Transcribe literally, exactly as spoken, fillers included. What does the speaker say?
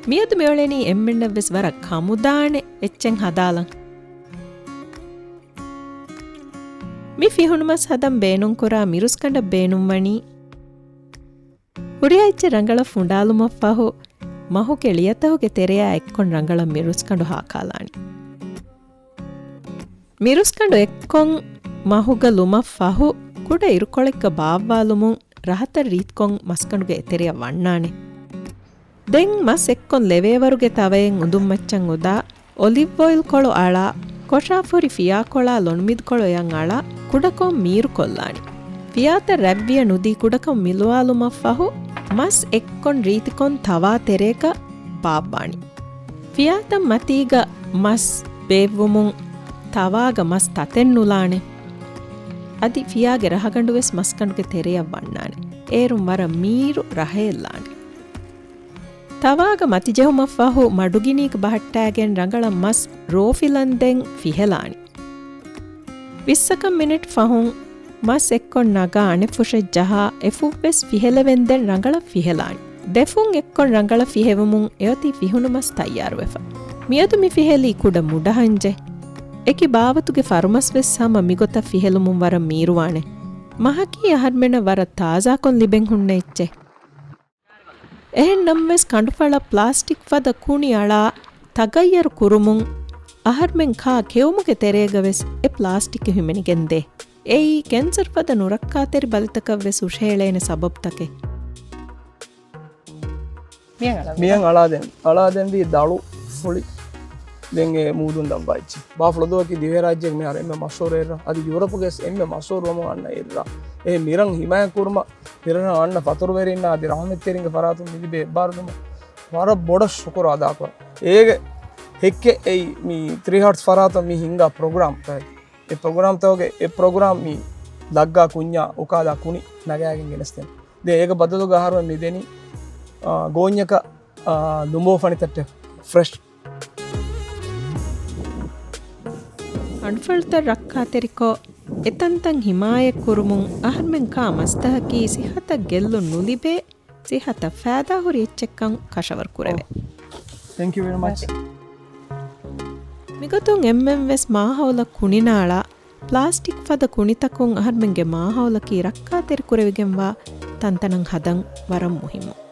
މިއަދު މިއުޅެނީ އެންމެންނަށްވެސް ވަރަށް ކަމުދާނެ އެއްޗެއް ހަދާލަން. މި ފިހުނުމަސް ހަދަން ބޭނުންކުރާ މިރުސްގަނޑަށް ބޭނުންވަނީ، ހުރިހާ އެއްޗެއް ރަނގަޅަށް ފުނޑާލުމަށްފަހު، މަހުގެ ޅިޔަތަހުގެ ތެރެޔާ އެއްކޮން ރަނގަޅަށް މިރުސްގަނޑު ހާކާލާނެ. މިރުސްގަނޑު އެއްކޮން މަހުގަ ލުމަށްފަހު، ކުޑަ އިރުކޮޅެއްގަ ބާއްވާލުމުން ރަހަތަށް ރީތިކޮން މަސްގަނޑުގެ އެތެރެޔަށް ވަންނާނެ. ދެން މަސް އެއްކޮން ލެވޭވަރުގެ ތަވައެއް އުނދުންމައްޗަށް އުދާ، އޮލިވް އޮއިލް ކޮޅު އަޅާ، ކޮށާފުރި ފިޔާކޮޅާ ލޮނުމިދިކޮޅު އެޔަށް އަޅާ، ކުޑަކޮށް މީރުކޮށްލާނެ. ފިޔާތައް ރަތްވިޔަ ނުދީ ކުޑަކޮށް މިލުވާލުމަށްފަހު، މަސް އެއްކޮން ރީތިކޮން ތަވާ ތެރޭގަ ބާއްވާނެ. ފިޔާތައް މަތީގަ މަސް ބޭއްވުމުން ތަވާގަ މަސް ތަތެއް ނުލާނެ. އަދި ފިޔާގެ ރަހަގަނޑުވެސް މަސްގަނޑުގެ ތެރެޔަށް ވަންނާނެ. އޭރުން ވަރަށް މީރު ރަހައެއް ލާނެ. ތަވާގަ މަތިޖެހުމަށްފަހު މަޑުގިނީގަ ބަހައްޓާގެން ރަނގަޅަށް މަސް ރޯފިލަންދެން ފިހެލާނެ. ވިއްސަކަށް މިނެޓް ފަހުން މަސް އެއްކޮށް ނަގާ އަނެއްފުށަށް ޖަހާ އެފުށްވެސް ފިހެލެވެންދެން ރަނގަޅަށް ފިހެލާނެ. ދެފުން އެއްކޮށް ރަނގަޅަށް ފިހެވުމުން އެއޮތީ ފިހުނު މަސް ތައްޔާރުވެފަ. މިއަދު މި ފިހެލީ ކުޑަ މުޑަހަންޖެ. އެކި ބާވަތުގެ ފަރުމަސްވެސް ހަމަ މިގޮތަށް ފިހެލުމުން ވަރަށް މީރުވާނެ. މަހަކީ އަހަރުމެނަށް ވަރަށް ތާޒާކޮށް ލިބެން ހުންނަ އެއްޗެއް. އެހެން ނަމަވެސް ކަނޑުފަޅަށް ޕްލާސްޓިކް ފަދަ ކުނި އަޅާ ތަޣައްޔަރު ކުރުމުން އަހަރުމެން ކާ ކެއުމުގެ ތެރޭގަވެސް އެ ޕްލާސްޓިކް ހިމެނިގެންދޭ. އެއީ ކެންސަރު ފަދަ ނުރައްކާތެރި ބަލިތަކަށްވެސް ހުށަހެޅޭނެ ސަބަބުތަކެއް. މިޔަން އަޅާދެން. މިޔަން އަޅާދެން. އަޅާދެންވީ ދަޅު ފުޅި. ދެން އެ މޫދުން ދަށްވާ އެއްޗެއް. ބާފުޅުދުއަކީ ދިވެހިރާއްޖޭގެ މިހާރު އެންމެ މަޝްހޫރު އެއްރަށް. އަދި ޔޫރަޕުގެ ވެސް އެންމެ މަޝްހޫރު ވަމުން އަންނަ އެއްރަށް. އެ މިރަށް ހިމާޔަތް ކުރުމަށް މިރަށަށް އަންނަ ފަތުރުވެރިންނާ އަދި ރަހުމަތްތެރިންގެ ފަރާތުން މިލިބޭ ވަރަށް ބޮޑަށް ޝުކުރު އަދާކުރަން. އޭގެ ހެއްކެއް އެއީ މި ތްރީ ހާޓްސް ފަރާތަށް މި ހިންގާ ޕްރޮގްރާމްތަކެއް. އެ ޕްރޮގްރާމްތަކުގެ އެއް ޕްރޮގްރާމް މި ލައްގާ ކުންޏާ އުކާލާ ކުނި ނަގާގެން ގެނެސްދޭނެ. ދެން އޭގެ ބަދަލުގަ އަހަރުމެން މި ދެނީ، އާ، ގޯންޏަކަށް، އާ، ލުނބޯ ފަނިތައްޓެއް ފްރެޝް. ކަނޑުފަޅުތައް ރައްކާތެރިކޮށް، އެތަންތަން ހިމާޔަތް ކުރުމުން އަހަރުމެން ކާ މަސްތަކަކީ ސިއްހަތަށް ގެއްލުން ނުލިބޭ، ސިއްހަތަށް ފައިދާހުރި އެއްޗެއްކަން ކަށަވަރު ކުރެވޭ. ތެންކް ޔޫ ވެރީ މަޗް. މިގޮތުން އެންމެންވެސް މާހައުލަށް ކުނިނާޅާ، ޕްލާސްޓިކް ފަދަ ކުނިތަކުން އަހަރުމެންގެ މާހައުލަކީ ރައްކާތެރިކުރެވިގެންވާ ތަންތަނަށް ހަދަން ވަރަށް މުހިއްމު.